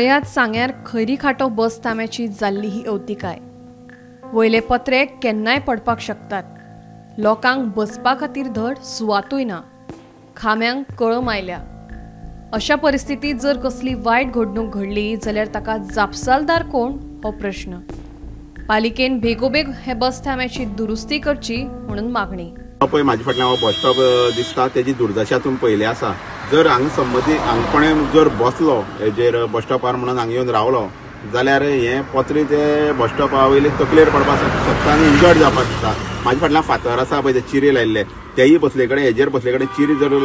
पळयात सांग्यार खैरीखाटो बस थांब्याची जाल्ली ही अवतिकाय. वयले पत्रे केन्नाय पडपाक शकतात. लोकांक बसपा खातीर धड सुवातूय ना. खांब्यांक कळम आयल्या. अशा परिस्थितीत जर कसली वायट घडणूक घडली जाल्यार ताका जापसालदार कोण हो प्रश्न. पालिकेन बेगोबेग हे बस थांब्याची दुरुस्ती करची म्हणून मागणी. पळय म्हाजे फाटल्यान हो बस स्टॉप दिसता तेजी दुर्दशा तुमी पळयली आसा. जर हांगा संबंदीत हांगा कोणें जर बसलो हेजेर बस स्टॉपार म्हणून हांगा येवन रावलो जाल्यार हे पत्रे ते बस स्टॉपा वयले तकलेर पडपाक शकता आनी इंजर्ड जावपाक शकता. म्हाजे फाटल्यान फातर आसा पळय ते चिरे लायिल्ले तेय बसले कडेन हेजेर बसले कडेन चिरे जर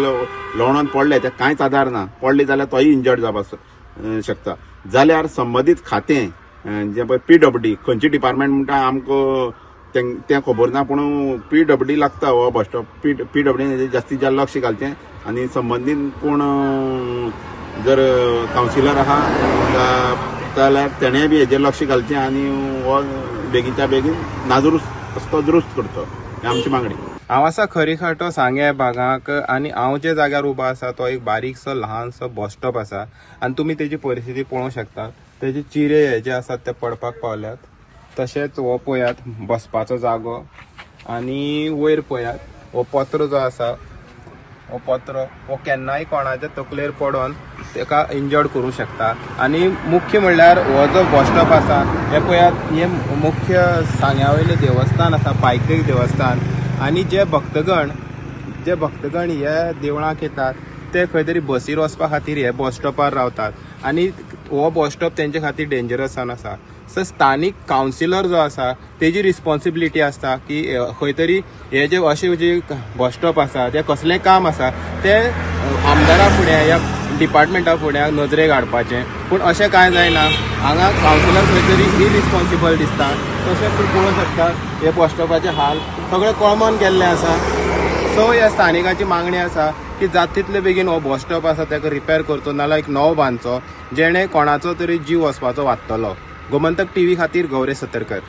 लोणोन पडले ते कांयच आदार ना, पडले जाल्यार तोय इंजर्ड जावपाक शकता. जाल्यार संबंदीत खातें जें पळय पीडब्ल्यूडी खंयची डिपार्टमेंट म्हणटा आमकां तें खबर ना, पूण पीडब्ल्यूडी लागता हो बस स्टॉप. पीडब्ल्यूडी जास्तीत जास्त लक्ष घालचें आनी संबंदीत कोण जर कावन्सिलर आहा जाल्यार तेणें बी हेजेर लक्ष घालचें आनी हो बेगीनच्या बेगीन नादुरुस्त तो दुरुस्त करचो ही आमची मागणी. हांव आसा खरीखाटो सांगें भागाक आनी हांव जे जाग्यार उबो आसा तो एक बारीकसो ल्हानसो बस स्टॉप आसा आनी तुमी तेजी परिस्थिती पळोवंक शकता. तेजे चिरे हे जे आसात ते पडपाक पावल्यात. तशेंच हो पळयात बसपाचो जागो आनी वयर पळयात हो पत्रो जो आसा हो पत्रो हो केन्नाय कोणाच्या तकलेर पडोन तेका इंजर्ड करूंक शकता. आनी मुख्य म्हणल्यार हो जो बस स्टॉप आसा हे पळयात हे मुख्य सांग्या वयलें देवस्थान आसा, पायकदेव देवस्थान. आनी जे भक्तगण हे देवळाक येतात ते खंय तरी बसीर वचपा खातीर हे बस स्टॉपार रावतात आनी हो बस स्टॉप तेंचे खातीर डेंजरस जावन आसा. सो स्थानीक कावन्सिलर जो आसा तेजी रिस्पॉन्सिबिलिटी आसता की खंय तरी हे जे अशे जे बस स्टॉप आसा ते कसलें काम आसा ते आमदारा फुडें या डिपार्टमेंटा फुडें नजरेक हाडपाचें. पूण अशें कांय जायना. हांगा कावन्सिलर खंय तरी इरिस्पॉन्सिबल दिसता. तशें तूं पळोवंक शकता हे बस स्टॉपाचे हाल सगळे कॉमन केल्ले आसा. सो ह्या स्थानिकाची मागणी आसा की जाता तितले बेगीन हो बस स्टॉप आसा ताका रिपेर करचो नाल्यार एक नवो बांदचो जेणे कोणाचो तरी जीव वचपाचो वाचतलो. गोमंतक टीव्ही खातीर गौरेश सतरकर.